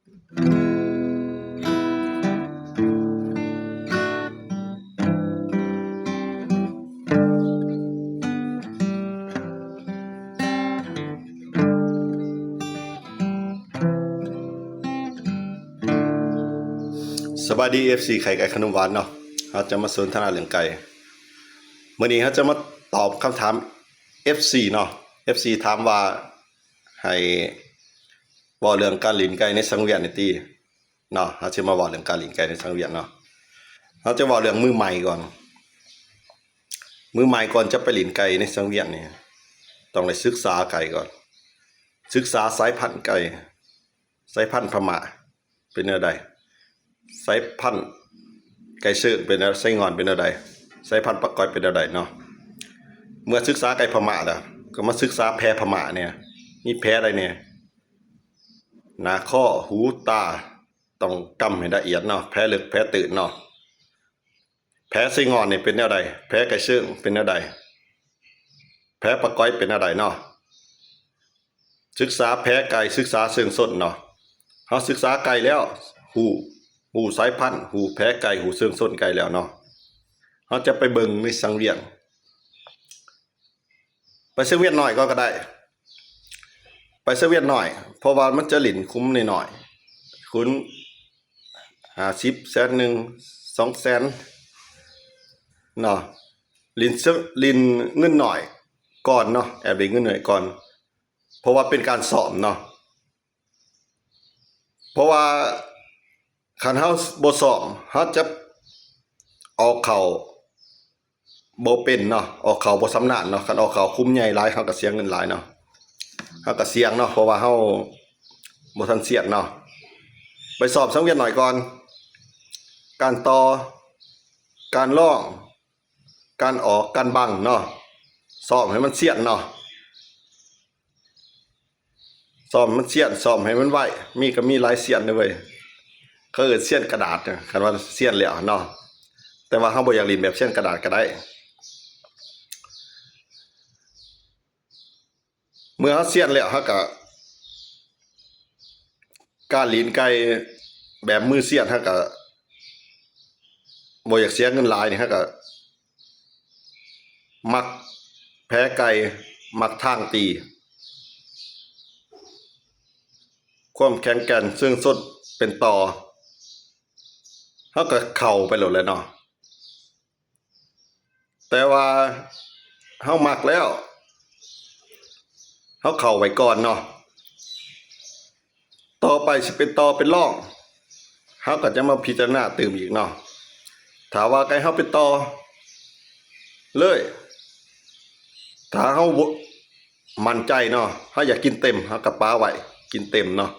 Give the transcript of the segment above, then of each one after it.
ສະບາຍດີ ເອັຟຊີ ໄຂ່ໄກ່ຂະໜົມຫວານເນາະ. ເຮົາຈະມາສົນທະນາເລື່ອງໄກ່. ມື້ນີ້ເຮົາຈະມາຕອບຄຳຖາມ ເອັຟຊີ ເນາະ. ເອັຟຊີ ຖາມວ່າໃຫ້ເວົ້າເລື່ອງການຫຼິ້ນໄກ່ໃນສັງວຽນນີ້ຕິເນາະ. ເຮົາຈະມາເວົ້າເລື່ອງການຫຼິ້ນໄກ່ໃນສັງວຽນເນາະ. ເຮົາຈະເວົ້າເລື່ອງມືໃໝ່ກ່ອນ. ມືໃໝ່ກ່ອນຈະໄປຫຼິ້ນໄກ່ໃນສັງວຽນນີ້ ຕ້ອງໄດ້ສຶກສາໄກ່ກ່ອນ. ສຶກສາສາຍພັນໄກ່, ສາຍພັນພະມ້າ ເປັນແນວໃດ? ສາຍພັນໄກ່ເຊີງເປັນແນວ, ສາຍງອນເປັນແນວໃດ? ສາຍພັນປາກອຍເປັນແນວໃດເນາະ? ເມື່ອສຶກສາໄກ່ພະມ້າແລ້ວ ກໍມາສຶກສາແພພະມ້າແດ່. ມີແພໃດແດ່? ໜ້າຄໍ, ຫູ, ຕາ, ຕ້ອງກຳໃຫ້ລະອຽດເນາະ. ແພເລິກ, ແພຕື້ນເນາະ. ແພໄຊງອນນີ້ເປັນແນວໃດ? ແພໄກ່ເຊີງເປັນແນວໃດ? ແພປາກອຍເປັນແນວໃດເນາະ? ສຶກສາແພໄກ່, ສຶກສາເຊີງຊົນເນາະ. ເຮົາສຶກສາໄກ່ແລ້ວ, ຮູ້, ຮູ້ສາຍພັນ, ຮູ້ແພໄກ່, ຮູ້ເຊີງຊົນໄກ່ແລ້ວເນາະ, ເຮົາຈະໄປເບິ່ງໃນສັງວຽນ. ໄປສັງວຽນນ້ອຍກ່ອນກໍໄດ້, ໄປສັງວຽນນ້ອຍ ເພາະວ່າມັນຈະຫຼິ້ນຄຸ້ມນ້ອຍໆ, ຄູນຫ້າສິບ, ແສນໜຶ່ງ, ສອງແສນເນາະ. ຫຼິ້ນ, ຫຼິ້ນເງິນນ້ອຍກ່ອນເນາະ, ແອບຫຼິ້ນເງິນນ້ອຍກ່ອນ ເພາະວ່າເປັນການຊ້ອມເນາະ. ເພາະວ່າຄັນເຮົາບໍ່ຊ້ອມ ເຮົາຈະອອກເຂົ້າບໍ່ເປັນເນາະ, ອອກເຂົ້າບໍ່ຊຳນານເນາະ. ຄັນອອກເຂົ້າຄຸ້ມໃຫຍ່ຫຼາຍ ເຮົາກໍເສຍເງິນຫຼາຍເນາະ, ເຮົາກໍສ່ຽງເນາະ ເພາະວ່າເຮົາບໍ່ທັນຊຽນເນາະ. ໄປຊ້ອມສັງວຽນໜ້ອຍກ່ອນ, ການຕໍ່, ການຮ້ອງ, ການອອກ, ການບັງເນາະ, ຊ້ອມໃຫ້ມັນຊຽນເນາະ. ຊ້ອມມັນຊຽນ, ຊ້ອມໃຫ້ມັນໄວ, ມີກໍມີຫຼາຍຊຽນເດ້ເວີຍ, ເຂົາເອີ້ນຊຽນກະດາດ, ຄັນວ່າຊຽນແລ້ວເນາະ, ແຕ່ວ່າເຮົາບໍ່ຢາກຫຼິ້ນແບບຊຽນກະດາດກໍໄດ້. ເມື່ອເຮົາຊຽນແລ້ວ ເຮົາກໍ ການຫຼິ້ນໄກ່ແບບມືຊຽນ ເຮົາກໍບໍ່ຢາກເສຍເງິນຫຼາຍນີ້, ເຮົາກໍ ມັກແພໄກ່, ມັກທາງຕີ, ຄວາມແຂງແກ່ນເຊີງຊົນເປັນຕໍ່, ເຮົາກໍເຂົ້າໄປໂລດແຫຼະເນາະ. ແຕ່ວ່າເຮົາມັກແລ້ວ ເຮົາເຂົ້າໄວ້ກ່ອນເນາະ. ຕໍ່ໄປຊິເປັນຕໍ່ເປັນລອງ ເຮົາກໍຈະມາພິຈາລະນາຕື່ມອີກເນາະ. ຖ້າວ່າໄກ່ເຮົາເປັນຕໍ່ເລີຍ ຖ້າເຮົາບໍ່ໝັ້ນໃຈເນາະ ເຮົາຢາກກິນເຕັມ ເຮົາກໍປະໄວ້ກິນເຕັມເນາະ.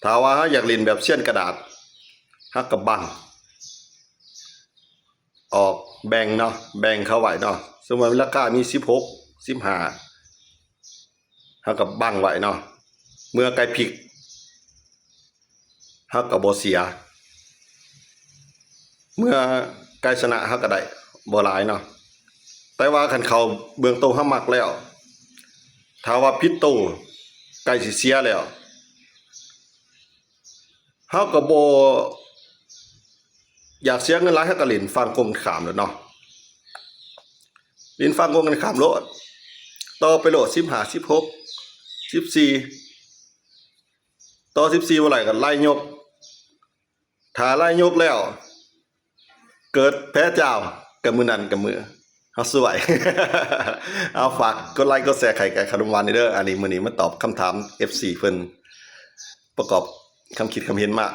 ຖ້າວ່າເຮົາຢາກຫຼິ້ນແບບຊຽນກະດາດ ເຮົາກໍບັງອອກ ແບ່ງເນາະ ແບ່ງເຂົາໄວ້ເນາະ. ສົມມຸດວ່າລາຄາມີສິບຫົກ ສິບຫ້າ ເຮົາກໍບັງໄວ້ເນາະ. ເມື່ອໄກ່ພິກ ເຮົາກໍບໍ່ເສຍ, ເມື່ອໄກ່ຊະນະເຮົາກໍໄດ້ບໍ່ຫຼາຍເນາະ. ແຕ່ວ່າຄັນເຂົ້າເບື້ອງໂຕເຮົາມັກແລ້ວ ຖ້າວ່າຜິດໂຕ ໃກ້ຊິເສຍແລ້ວ ເຮົາກໍບໍ່ຢາກເສຍເງິນຫຼາຍ ເຮົາກໍຫຼິ້ນຝັ່ງກົງກັນຂ້າມໂລດເນາະ, ຫຼິ້ນຝັ່ງກົງກັນຂ້າມໂລດ, ຕໍ່ໄປໂລດ ສິບຫ້າ ສິບຫົກ ສິບສີ່ ຕໍ່ສິບສີ່ບໍ່ໄດ້ກໍໄລ່ຍົກ, ຖ້າໄລ່ຍົກແລ້ວເກີດແພ້ເຈົ້າ ກໍມື້ນັ້ນກໍມື້ເຮົາສວຍ. ເອົາ ຝາກກົດໄລກົດແຊໄຂ່ໄກ່ຂະໜົມຫວານນີ້ເດີ. ອັນນີ້ມື້ນີ້ມາຕອບຄຳຖາມເອັຟຊີເພິ່ນ ປະກອບຄຳຄິດຄຳເຫັນມາ.